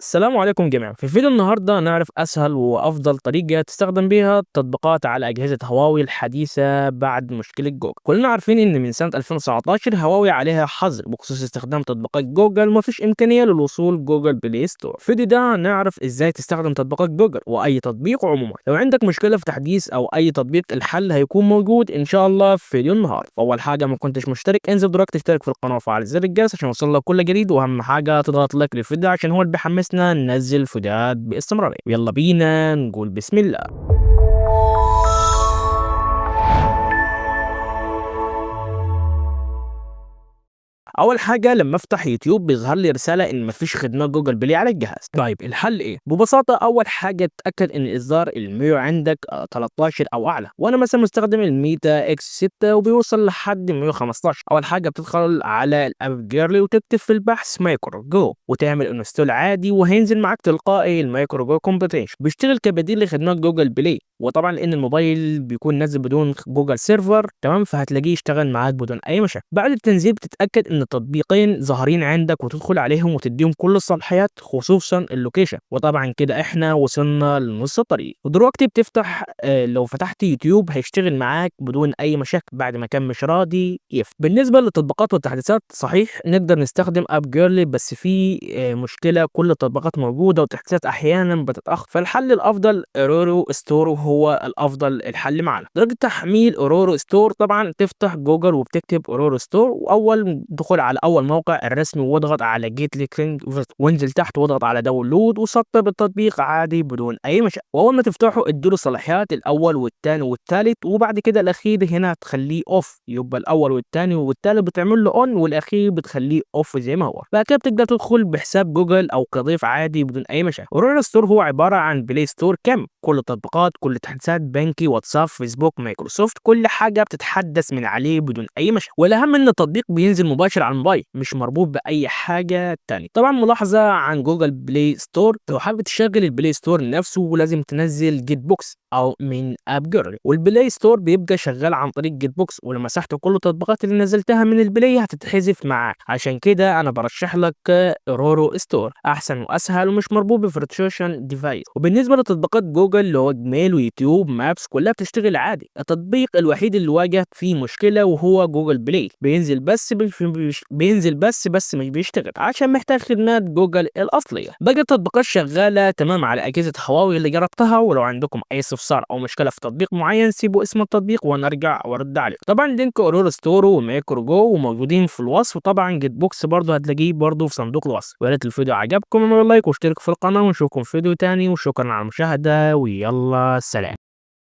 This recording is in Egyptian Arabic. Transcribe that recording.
السلام عليكم جميعا. في فيديو النهارده نعرف اسهل وافضل طريقه تستخدم بيها التطبيقات على اجهزة هواوي الحديثة بعد مشكلة جوجل. كلنا عارفين ان من سنة 2019 هواوي عليها حظر بخصوص استخدام تطبيقات جوجل ومفيش امكانية للوصول جوجل بلاي ستور. في الفيديو ده نعرف ازاي تستخدم تطبيقات جوجل واي تطبيق عموما. لو عندك مشكلة في تحديث او اي تطبيق الحل هيكون موجود ان شاء الله في فيديو النهارده. اول حاجة ما كنتش مشترك انزل دلوقتي تشترك في القناة وفعل زر الجرس عشان يوصلك كل جديد، واهم حاجة تضغط like للفيديو عشان هو اللي بيحمسنا ننزل فيديوهات باستمرارية. يلا بينا نقول بسم الله. اول حاجة لما افتح يوتيوب بيظهر لي رسالة ان مفيش خدمة جوجل بلاي على الجهاز. طيب الحل ايه؟ ببساطة اول حاجة اتاكد ان اصدار ال MIUI عندك 13 او اعلى، وانا مثلا مستخدم الميتا اكس 6 وبيوصل لحد MIUI 15. اول حاجة بتدخل على ال AppGallery وتكتب في البحث مايكرو جو وتعمل install عادي، وهينزل معاك تلقائي المايكرو جو compatible. بيشتغل كبديل لخدمات جوجل بلاي، وطبعا لان الموبايل بيكون نازل بدون جوجل server تمام، فهتلاقيه يشتغل معاك بدون اي مشاكل. بعد التنزيل بتتاكد ان التطبيقين ظاهرين عندك وتدخل عليهم وتديهم كل الصلاحيات خصوصا ال location. وطبعا كده احنا وصلنا لنص الطريق. ودلوقتي بتفتح لو فتحت يوتيوب هيشتغل معاك بدون اي مشاكل بعد ما كان مش راضي يفتح. بالنسبة للتطبيقات والتحديثات صحيح نقدر نستخدم AppGallery، بس في مشكلة، كل التطبيقات موجودة والتحديثات احيانا بتتاخر، فالحل الافضل اورورو ستور هو الافضل الحل معنا. طريقه تحميل اورورو ستور طبعا تفتح جوجل وبتكتب اورورو ستور، واول دخول على اول موقع الرسمي واضغط على get latest، وانزل تحت واضغط على download وسطب التطبيق عادي بدون اي مشاكل. واول ما تفتحه اديله صلاحيات الاول والثاني والثالث، وبعد كده الاخير هنا تخليه off، يبقى الاول والثاني والثالث بتعمل له on والاخير بتخليه off زي ما هو. بعد كده بتقدر تدخل بحساب جوجل او كضيف عادي بدون اي مشاكل. اورورا ستور هو عبارة عن بلاي ستور كامل، كل التطبيقات، كل التحديثات، بنكي، واتساب، فيسبوك، مايكروسوفت، كل حاجة بتتحدث من عليه بدون اي مشاكل. والاهم ان التطبيق بينزل مباشر على الموبايل، مش مربوط باي حاجة تانية. طبعا ملاحظة عن جوجل بلاي ستور، لو حابب تشغل البلاي ستور نفسه لازم تنزل جيت بوكس او من AppGallery، والبلاي ستور بيبقى شغال عن طريق جيت بوكس، ولو مسحت كل التطبيقات اللي نزلتها من البلاي هتتحذف معاك. عشان كده انا برشح لك اورورو ستور، احسن واسهل ومش مربوط ب virtual device. وبالنسبة لتطبيقات جوجل اللي هو جيميل ويوتيوب مابس كلها بتشتغل عادي. التطبيق الوحيد اللي واجهت فيه مشكلة وهو جوجل بلاي، بينزل بس مش بيشتغل عشان محتاج خدمات جوجل الاصلية. باقي التطبيقات شغالة تمام على اجهزة هواوي اللي جربتها. ولو عندكم اي استفسار او مشكلة في تطبيق معين سيبوا اسم التطبيق وانا ارجع وارد عليكم. طبعا link اورورا ستور ومايكرو جو وموجودين في الوصف، وطبعا جيت بوكس برضه هتلاقيه برضه في صندوق الوصف. ويا ريت الفيديو عجبكم اعملوا like واشتركوا في القناة، ونشوفكم في فيديو تاني، وشكرا على المشاهدة ويلا سلام.